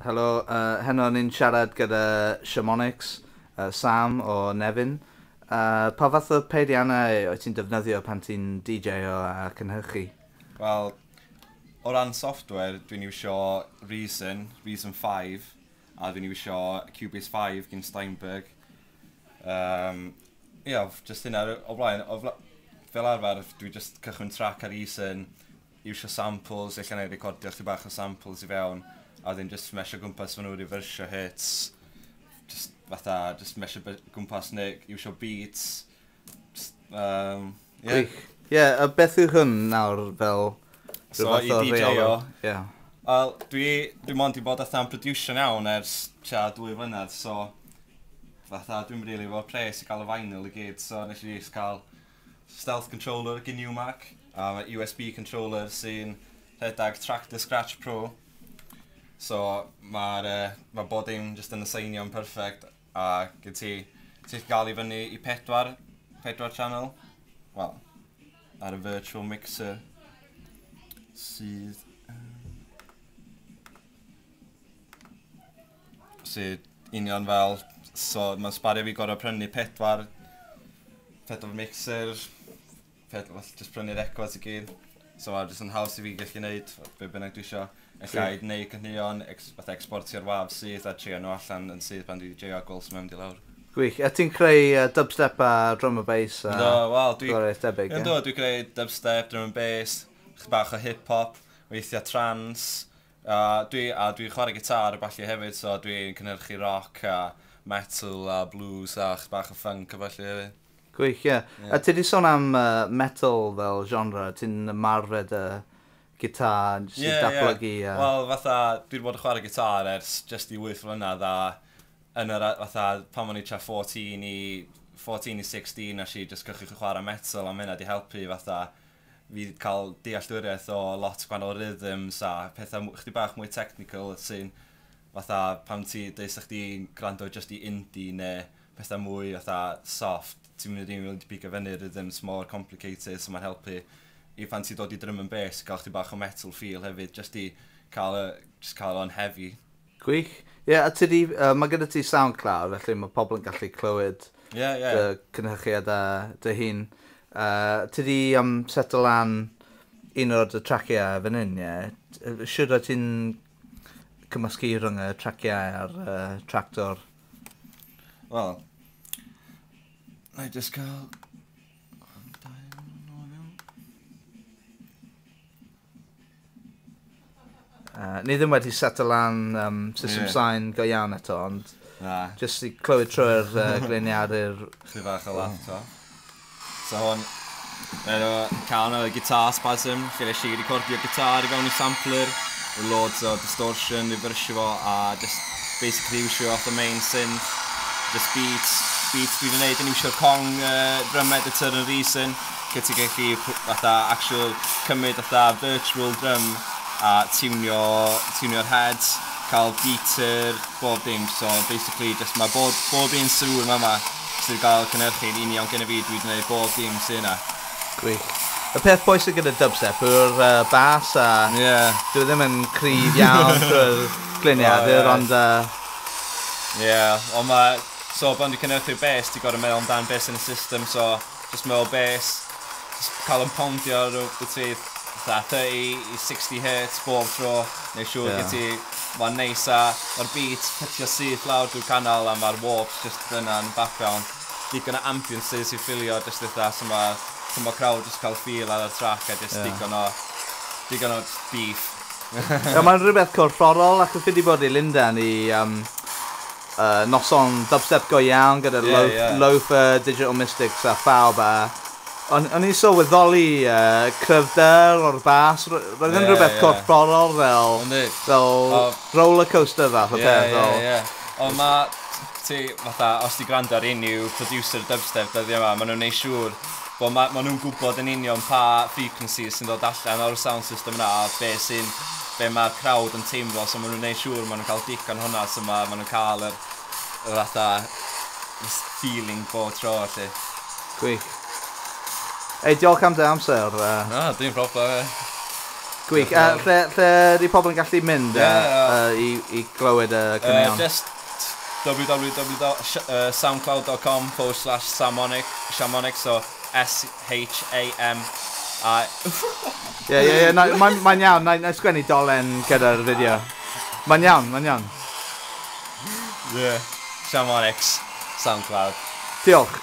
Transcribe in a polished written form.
Helo, heno ni'n siarad gyda Shamoniks, Sam o Nefyn. Pa fath o peiriannau wyt ti'n defnyddio pan ti'n DJ-o a cynhyrchu? Wel, o ran software, dwi'n iwsio Reason, Reason 5, a dwi'n iwsio Cubase 5 gyn Steinberg. Yeah, just hynna o blaen, fel arfer, dwi just cychwyn track ar Reason, iwsio samples, ella na i recordio chdi bach o samples i fewn, a wedyn just mesio gwmpas fan nhw, reversio hits, just fatha, just mesio gwmpas neu iwsio beats, just, yeah. Gwych. Ie, yeah, a beth yw hwn nawr fel... So, i DJ-o. Yeah. Wel, dwi mond i bod atha'n producer iawn ers tua 2 flynedd, so fatha dwi'n rili efo pres i gael y vinyl i gyd, so nes i just cael stealth controller gyn Numark, a USB controller sy'n rhedeg Traktor Scratch Pro. So mae'r ma bod dim just yn aseinio'n perfect, a gyd ti'n gael i fyny i pedwar channel, well, ar y virtual mixer sydd union fel, so mae'n sbario fi gorau prynu pedwar mixer, just prynu records i gyd. So mae'n just yn haws i fi gallu gwneud be bynnag dwi isio. Ella i wneud cynheuon, fatha exportio'r WAV syth a trio nhw allan yn syth pan dwi DJ-o gweld sy'n mynd i lawr. Gwych. A ti'n creu dubstep a drum and bass a rhywbeth debyg? Yndw, dwi'n creu dubstep, drum and bass, bach o hip-hop, weithiau trance. A dwi'n chwarae gitar a ballu hefyd, so dwi'n cynhyrchu rock a metal a blues a bach o funk a ballu hefyd. Gwych, ie. Yeah. A ti di sôn am metal fel genre, ti'n ymarfer dy gitar, jyst i datblygu? Yeah. Wel, fatha, dwi wedi bod yn chwarae gitar ers just i 8 flynedd a yn yr, fatha, pan o'n i tua 14 i 16 nes i just cychwyn chwarae metal a ma' hynna di helpu fatha fi cael dealltwriaeth o lot gwahanol rhythms a pethau chdi bach mwy technical sy'n fatha pan ti deud sa chdi'n gwrando just i indie neu pethau mwy fatha soft, ti'n mynd i mynd i pigo fyny rhythms more complicated, so mae'n helpu i pan ti'n dod i drum and bass gael chdi bach o metal feel hefyd, just i cael, just cael o'n heavy. Gwych. Ie, yeah, a ti di, mae gyda ti SoundCloud, felly mae pobl yn gallu clywed dy cynhyrchiad a dy hun. Ti di settle lan un o'r dy traciau fan hyn, ie? Siwr o ti'n cymysgu rhwng y traciau a'r Traktor? Wel, na i just cael... Ni ddim wedi settle lan system sain go iawn eto, ond just i clywed trwy'r gliniadur. Chdi bach o laptop. So hwn, cael y guitar spasm, lle nes i recordio gitar i fewn i sampler, loads o distortion, reversio fo, a just basically iwsio off the main synth, just beats dwi wedi gwneud yn iwsio'r Kong drum editor yn Reason, lle ti'n gallu fatha actual cymryd fatha virtual drum a tunio'r heads, cael beater, bob dim, so basically just mae bob un sŵn yma sydd gael cynhyrchu'n union gyda fi, dwi wedi gwneud bob dim sydd yna. Gwych. Y peth bwysig gyda dubstep yw'r bass a dwi ddim yn cryf iawn trwy'r gliniadur, ond... Ie, ond mae... So, pan dwi'n cynhyrchu'r bass, ti'n gorfod meddwl amdan bass yn y system, so just meddwl bass, just cael yn poundio rhywbeth ti, 30 i 60 hertz bob tro, neu siŵr yeah. Ti, mae'n neis a mae'r beat cytio syth lawr drwy'r canal a mae'r warps just yna yn background. Digon o ambiences sy'n ffilio just eitha, so mae crowd just cael feel ar y track a just digon o beef. Yeah, mae'n rhywbeth corfforol ac yn ffili bod i Lundain i noson dubstep go iawn gyda Loafer, Digital Mystics a phawb a o'n i'n sylweddoli cryfder o'r bas, roedd yn rhywbeth corfforol fel roller coaster fath o peth. Ie. Ond mae, ti, fatha, os ti gwrando ar unrhyw producer dubstep dyddiau yma, maen nhw'n neud siŵr bod maen nhw'n gwybod yn union pa frequencies sy'n dod allan o'r sound system yna a be mae'r crowd yn teimlo, so maen nhw'n neud siŵr maen nhw'n cael digon hwnna, so maen nhw'n cael yr fatha feeling bob tro, lle. Gwych. Ei, diolch am dy amser. Na, dim problem. Gwych. Lle di pobl yn gallu mynd i glywed y caneuon? Just www.soundcloud.com/Shamonic, Shamonic, so S-H-A-M-I. Ie, mae'n ma iawn, na i sgwennu dolen gyda'r fideo. Mae'n iawn, mae'n iawn. Yeah. Shamonics, SoundCloud. Diolch.